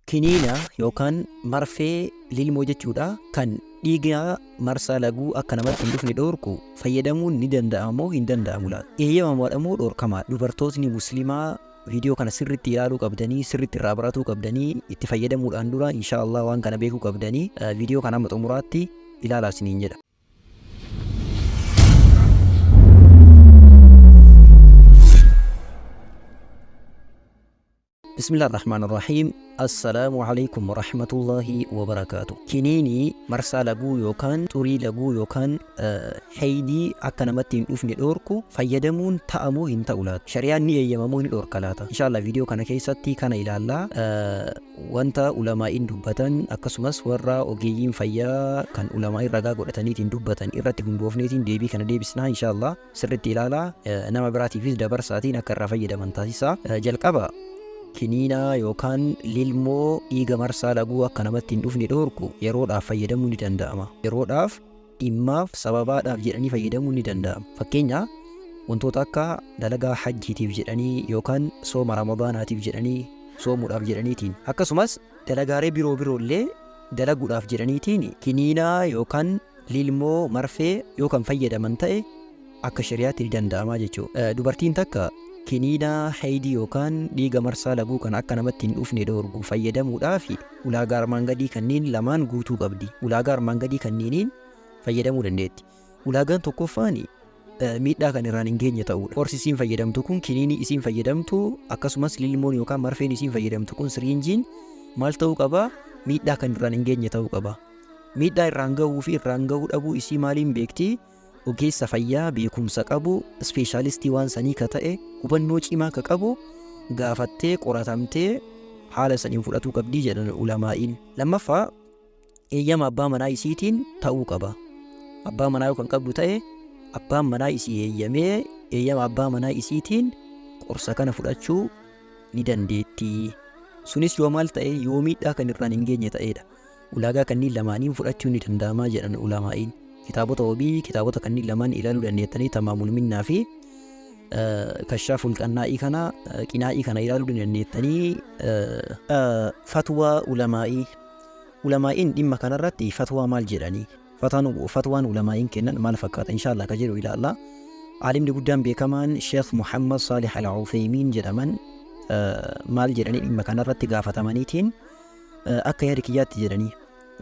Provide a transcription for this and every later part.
Kiniina yookaan marfee lilmoo jechuudha kan dhiiga marsaa laguu akka namatti hin dhufne dhoorku fayyadamuun ni danda'ama moo hin danda'amu laata? Eeyyamamaadha moo dhoorkamaadha? Dubartootni muslimaa viidiyoo kana sirriitti ilaaluu qabdanii, sirriitti irraa baratuu qabdanii, itti fayyadamuudhaan dura inshaa Allah waan kana beekuu qabdanii, viidiyoo kana hamma xumuraatti ilaalaa isiniin jedha. Bismillah ar-Rahmaan ar-Rahiim. Assalaamu alaikum warahmatullaahi wabarakaatu. Kiniinii marsaa laguu yookaan xurii laguu yookaan heydii akka namatti hin dhufne dhoorku fayyadamuun ta'a moo hin ta'u laata? Shari'aan ni eeyyama moo ni dhoorka laata? Inshallah viidiyoo kana keessatti kana ilaalla. Wanta ulamaa'iin dubbatan akkasumas warra ogeeyyiin fayyaa kan ulamaa'iin ragaa godhataniitiin dubbatan irratti hundoofneetiin deebii kana deebisna inshallah. Sirriitti ilaalaa, nama biraatiifis dabarsaatiin akka irraa fayyadaman taasisaa. Jalqaba kiniina yookaan lilmoo dhiiga marsaa laguu akka namatti hin dhufne dhoorku yeroodhaaf fayyadamuun ni danda'ama. Yeroodhaaf, dhimmaaf, sababaadhaaf jedhanii fayyadamuun ni danda'ama. Fakkeenya wantoota akka dalagaa hajjiitiif jedhanii yookaan sooma ramadaanaatiif jedhanii soomuudhaaf jedhaniitiin akkasumas dalagaalee biroo biroollee dalaguudhaaf jedhaniitiin kiniina yookaan lilmoo, marfee, yoo kan fayyadaman ta'e akka shari'aatti ni danda'ama jechuudha. Dubartiin takka kiniina haydii yookaan dhiiga marsaa laguu kan akka namatti hin dhufne dhoorgu fayyadamuudhaaf ulaagaa armaan gadii kanniin lamaan guutuu qabdi. Ulaagaa armaan gadii kanniiniin fayyadamuu dandeetti. Ulaagaan tokkoffaan miidhaa kan irraan hin geenye ta'uudha. Qorsi isiin fayyadamtu kun, kiniinii isiin fayyadamtu, akkasumas lilmoon yookaan marfeen isiin fayyadamtu kun, siriinjiin maal ta'uu qaba? Miidhaa kan irraan hin geenye ta'uu qaba. Miidhaa irraan gahuu fi irraan gahuu dhabuu isii maaliin beekti? Ogeessa fayyaa beekumsa qabu, ispeeshaalistii waan sanii ka ta'e, hubannoo cimaa ka qabu gaafattee qoratamtee haala saniin fudhatuu qabdii jedhan ulamaa'iin. Lammaffaa, eeyyama abbaa manaa isiitiin ta'uu qaba. Abbaa manaa yoo kan qabdu ta'e, abbaan manaa isii eeyyamee eeyyama abbaa manaa isiitiin qorsa kana fudhachuu ni dandeetti. Sunis yoo maal ta'e? Yoo miidhaa kan irraan hin geenye ta'eedha. Ulaagaa kanniin lamaaniin fudhachuun ni danda'ama jedhan ulamaa'iin. Kitaabota wabii kitaabota kanniin lamaan ilaaluu dandeettanii, Tamaamul Minnaa fi Kashaaful Qannaa'ii kana, Qinaa'ii kana ilaaluu ni dandeettanii. Fatwaa ulamaa'ii. Ulamaa'iin dhimma kanarratti fatwaa maal jedhanii? Fatwaan ulamaa'iin kennan maal fakkaata inshallah ka jedhu ilaalla. Aalimni guddaan beekamaan Sheekh Muhammad Saalih Al-Uthaymiin jedhaman maal jedhanii dhimma kanarratti gaafatamaniitiin, akka yaada kiyyaatti jedhanii,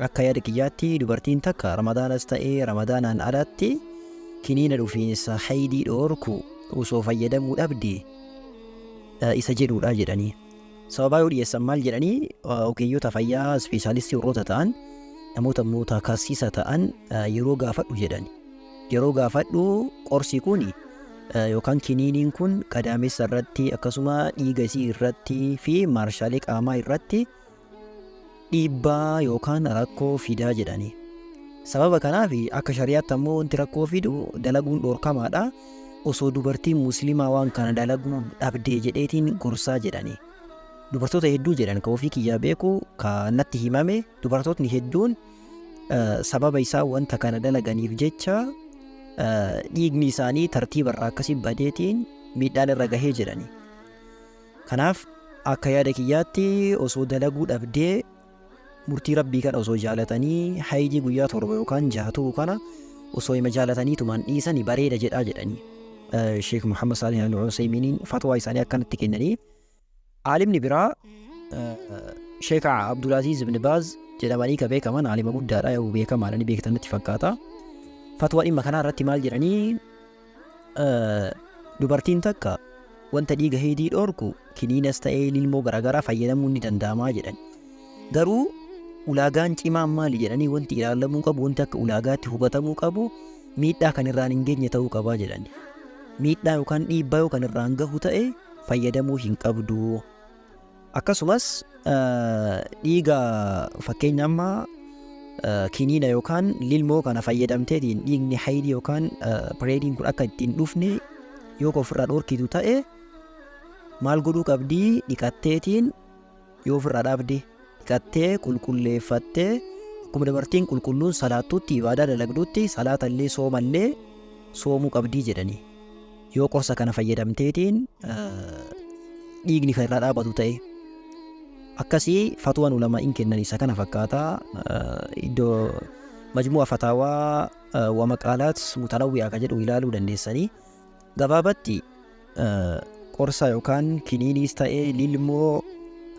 akka yaada kiyyaatti dubartiin takka ramadaanas ta'ee ramadaanaan alatti kiniina dhufiinsa haydii dhoorku osoo fayyadamuu dhabde isa jedhuudha jedhanii. Sababaa yoo dhiyeessan maal jedhanii? Ogeeyyota fayyaa ispeeshaalistii warroota ta'an, namoota mutakassisa ta'an yeroo gaafadhu jedhani. Yeroo gaafadhu qorsi kun yookaan kiniiniin kun gadaamessa irratti akkasuma dhiiga isii irratti fi maarshaalee qaamaa irratti dhiibbaa yookaan rakkoo fidaa jedhani. Sababa kanaaf akka shari'aatti ammoo wanti rakkoo fidu dalaguun dhoorkamaadha. Osoo dubartiin muslimaa waan kana dalaguu dhabdee jedheetiin gorsaa jedhani. Dubartoota hedduu jedhan, ka ofii kiyyaa beeku ka natti himame, dubartootni hedduun sababa isaan wanta kana dalaganiif jecha dhiigni isaanii tartiiba irraa akkasii badeetiin miidhaan irra gahee jedhani. Kanaaf akka yaada kiyyaatti osoo dalaguu dhabdee, murtii Rabbii kana osoo jaalatanii haydii guyyaa 7 yookaan 6 turu kana osoo hima jaalataniitumaan dhiisani bareeda jedhaa jedhanii. Sheek Muhammad Saalih Al-Usaymiiniin fatwaa isaanii akkanatti kennanii. Aalimni biraa Sheek Abdulaziz ibn Baaz jedhamanii ka beekaman aalima guddaadha, yoo beekamaadha ni beektan natti fakkaata. Fatwaa dhimma kanaa irratti maal jedhanii? Dubartiin takka wanta dhiiga heydii dhoorku kiniinas ta'ee lilmoo garaagaraa fayyadamuun ni danda'amaa jedhan. Garuu ulaagaan cimaan maali jedhanii, wanti ilaalamuu qabu, wanti akka ulaagaatti hubatamuu qabu miidhaa kan irraan hin geenye ta'uu qabaa jedhani. Miidhaa yookaan dhiibbaa yoo kan irraan gahu ta'e fayyadamuu hin qabdu. Akkasumas dhiiga, fakkeenya amma kiniina yookaan lilmoo kana fayyadamteetiin dhiigni haydii yookaan pireediin kun akka ittiin dhufne yoo ka ofirraa dhorkitu ta'e maal godhuu qabdii? Dhiqatteetiin yoo ofirraa dhaabde, dhiqattee qulqulleeffattee, akkuma dubartiin qulqulluun salaattutti, ibaadaa dalagdutti, salaata illee soomallee soomuu qabdii jedhanii. Yoo qorsa kana fayyadamteetiin dhiigni kan irraa dhaabatu ta'e. Akkasii fatwaan ulamaa'iin kennan isa kana fakkaata. Iddoo majmu'a fataawaa wa maqaalaat mutanawwi'a ka jedhu ilaaluu dandeessanii. Gabaabatti qorsa yookaan kiniiniis ta'ee lilmoo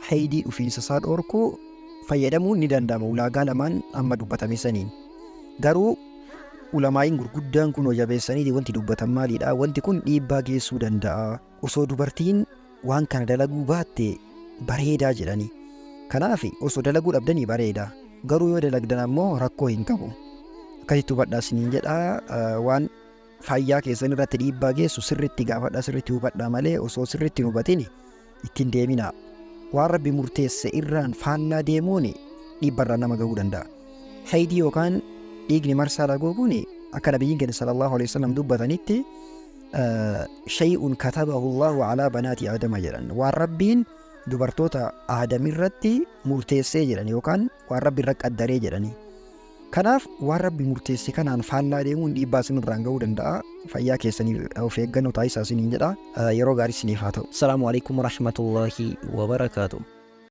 haydii dhufiinsa isaa dhorku fayyadamuun ni danda'ama ulaagaa lamaan amma dubbatame saniin. Garuu ulamaa'iin gurguddaan kun jabeessaniiti wanti dubbatan maalidha? Wanti kun dhiibbaa geessuu danda'a. Osoo dubartiin waan kana dalaguu baatte bareedaa jedhani. Kanaaf osoo dalaguu dhabdanii bareeda. Garuu yoo dalagdan ammoo rakkoo hin qabu. Akkasitti hubadhaa isiniin jedha. Waan fayyaa keessan irratti dhiibbaa geessu sirriitti gaafadhaa, sirriitti hubadhaa malee osoo sirriitti hin hubatin ittiin deeminaa. Waan Rabbi murteesse irraan faallaa deemuun dhiibbarraan nama gahuu danda'a. Haydii yookaan dhiigni marsaa laguu kun akka nabiyyiin keenya sallallahu alaihi wasallam dubbatanitti shay'un katabahu Allahu alaa banaati Aadama jedhan. Waan Rabbiin dubartoota Aadam irratti murteessee jedhan yookaan waan Rabbi irra qaddaree jedhani. Kanaaf waan Rabbi murteesse kanaan faallaa deemuun dhiibbaa isinirraan gahuu danda'a. Fayyaa keessaniif of eeggannoo taasisaa isiniin jedha. Yeroo gaarii isiniif haa ta'u. Assalaamu alaikum warahmatullahi wabarakaatuh.